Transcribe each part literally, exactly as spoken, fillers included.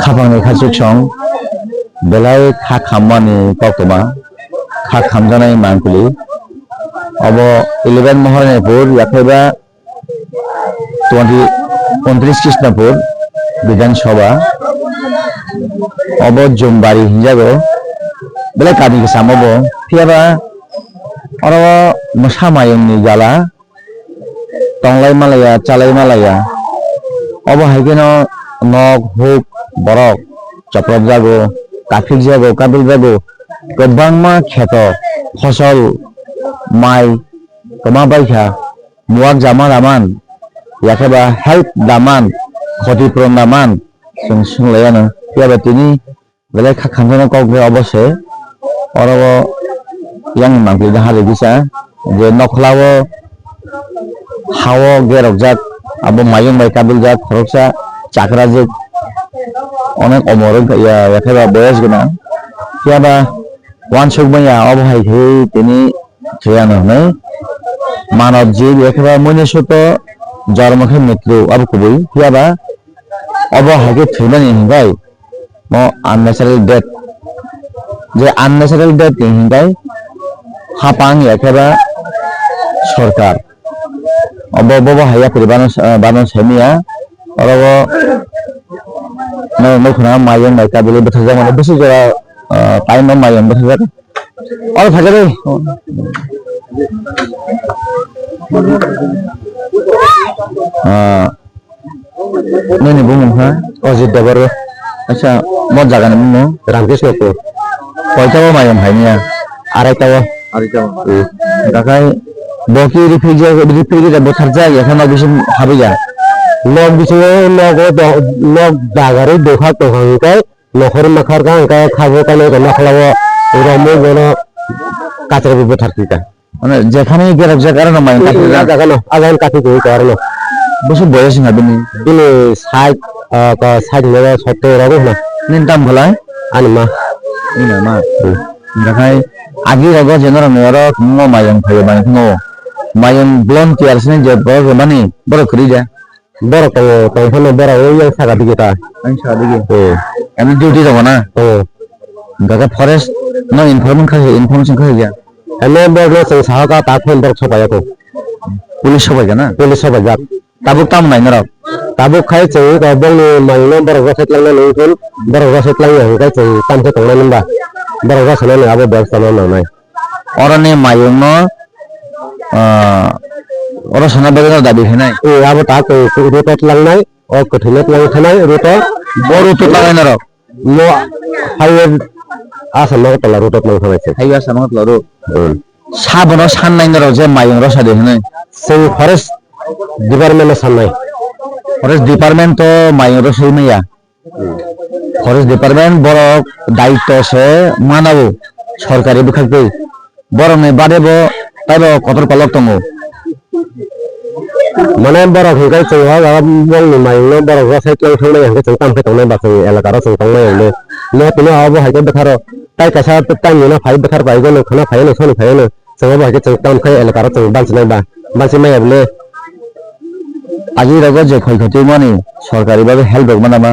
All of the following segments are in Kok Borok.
Hapangni kha chuksong belai kha khammani koktwma, kha khamjaknai mangpili. Obo eleven Moharanipur, yakhaiba twenty, untris Krishnapur Bidhan Sabha. Obo Jumbari hinjago, belai kami kwcham obo. Phiyaba oro mwsa mayungni jala tonglai malaya, chalai malaya. Obo hai kheno nok huk borok chopropjago, kaphikjago, kabiljago. Kwbangma kheto phosol, mai kwma baikha, muak jama daman, yakheba help daman, khoti puron daman, chwng swnglaiyano. Phiyaba tini belai kha khamjaknai kok bai obo se. Oro o yang mangpili da hari kisa je nokla o ha o gerokjak, abo mayung bai kabiljak, khoroksa chakrajwk, onek omor wngkha ya, yakheba boyes gwnang. Phiyaba uansuk manya obo hai khe tini thwiyano hwnwi manob jib yakheba muino suto jormo khe mrityu abo kubui. Phiyaba obo hai khe thwimani hinbai mo unnatural death. Je unnatural death ni hinbai hapang yakheba sorkar. Obo bobo hai yapri bano, bano saimanya. Oro o no, no khna mayung bai kabili bwthajak mani bwswk jora, ah, time no mayung bwthajak. Oro thakhe de. Ah, nini bumung ha? Ajit Debbarma. Acha, mo jaga ni bumung? Ramkrishnapur. Koita o mayung hai niya? Araita o. Araita o. Hmm. Dakai, bo ki rifrigya, rifrigya bo tharjak, ya khana bisim habiya. Log bisingo, log o do, log dagari dokhak tongkha hwnkhe, Nokhor makhar ka hwnkhe khabo kano khe nokhlao romwi bono kachar bo bwthar kha. Mane jekhani gerok jak aro no mai kathwi jak. Jaga no, agan kathwi khe aro no. Boso boyos wngkha bini? Bini sait, ah, ka sait no sotto rogo hwna. Nini tam khalai? Ani ma. Nini ma. Hmm. Dakhai agi rogo je norok ni oro no mayung phaio bai no. Mayung volunteer sini je borok mani borok kwrwi ja. Borok tongo, tong phano borok o yang saka digi ta. Ang saka digi. Eh. Ani duty tongo na? Tongo. Hingkha khe forest no information khai, information khai ya. Ani borok no chwng saha ka ta phone borok sopai ya ko. Police sopai ka na? Police sopai jak. Tabuk tamo nai norok? Tabuk khai chwng ka bongni mang no borok rw sai tlang nai nung phun, borok rw sai tlang ya hingkha chwng tam khe tong nai nung ba. Borok rw sai nai abo bag tamo nang nai. Oro ni mayung no, ah, oro sana bagwi no dabi hinai. Eh, abo ta ko roto tlangnai, o kwthwino tlang thanai roto. Bo roto tlangnai norok? Mo highway Assam Agartala roto tlang thanai se. Highway Assam Agartala road. Hmm. Sabono sannai norok je mayung rw sadi hinai. Chwng forest department no sannai. Forest department to mayung rw sai maya. Forest department borok daitto se manabo sorkari bwkhak twi. Borok ni bade bo taibo kotor kolok tongo. Mane borok hingkai chwng o jaga bongni mayung no borok rw sai tlang thang maya hingke chwng tam khe tongnai ba chwng elaka ro chwng tong maya hingke. Mo tini abo hai khe bwtharo tai kaisa tam ni no phai bwthar pai bo no khana phai no soni phai no. Chwng abo hai khe chwng tam khe elaka ro chwng banchi nai ba, banchi maya bole. Agi rogo je khoi khotwi mani sorkari babe help rok mana ma?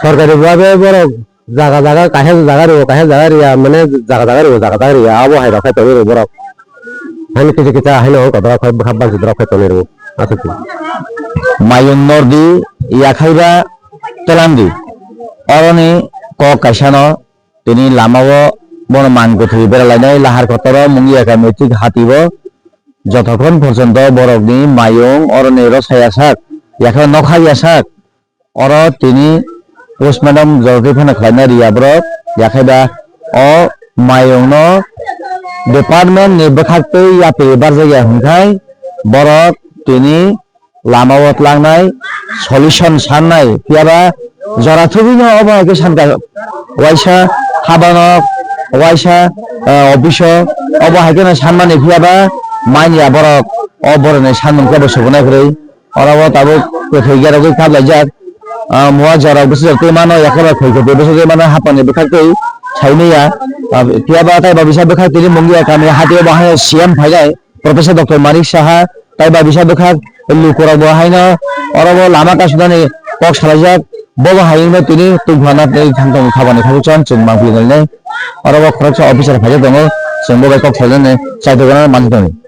Sorkari babe borok jaga jaga kaisa jaga rio, kaisa jaga ria, mane jaga jaga rio, jaga jaga ria, abo hai rok khai tongwi rwo borok. Hani kicha kicha haino ongkha borok khai bwkha banchi borok khai tongwi rwo. Aswk. Mayung nordi, yakhaiba twlangdi. Oroni kok kaisano Tini lamao bono man kwthwi beralainai lahar kotoro Mungiakha Matric hati o jotokhon porjonto borokni mayung oroni rwsa yasak, yakhe nokha yasak. Oro tini postmortem jototwi phano khlaina riya borok, yakhe da o mayungno department ni bwkhaktwi yapri barjakya hwnkhai borok tini lama o tlangnai, solution sannai, phiyaba jora thubwino obo hai khe sankha, waisa habano, waisa, ah, office o, obo hai kheno sanmani phiyaba manya borok o borokni sanmung kebo subunai kwrwi. Oro o tabuk kwthwi gerogwi kap laijak, ah, mua jora bwsajak twi mano, yakheba khoi khotwi bwsajak mano, hapani bwkhak twi saimanya, ah, phiyaba taiba bisa bwkhak tini Mungia kami hati o bo hai C M phainai. Professor Doctor Manik Saha, taiba bisa bwkhak lukurok bo haino oro bo lama kasunani kok salaijak, bobo hai wngno tini tubphana tei thang tongo khabani khabukcham chwng mangpili nai. Oro bo khoroksa officer phaijak tongo, chwng bo bai kok salainani chaitokgana manwi tongo.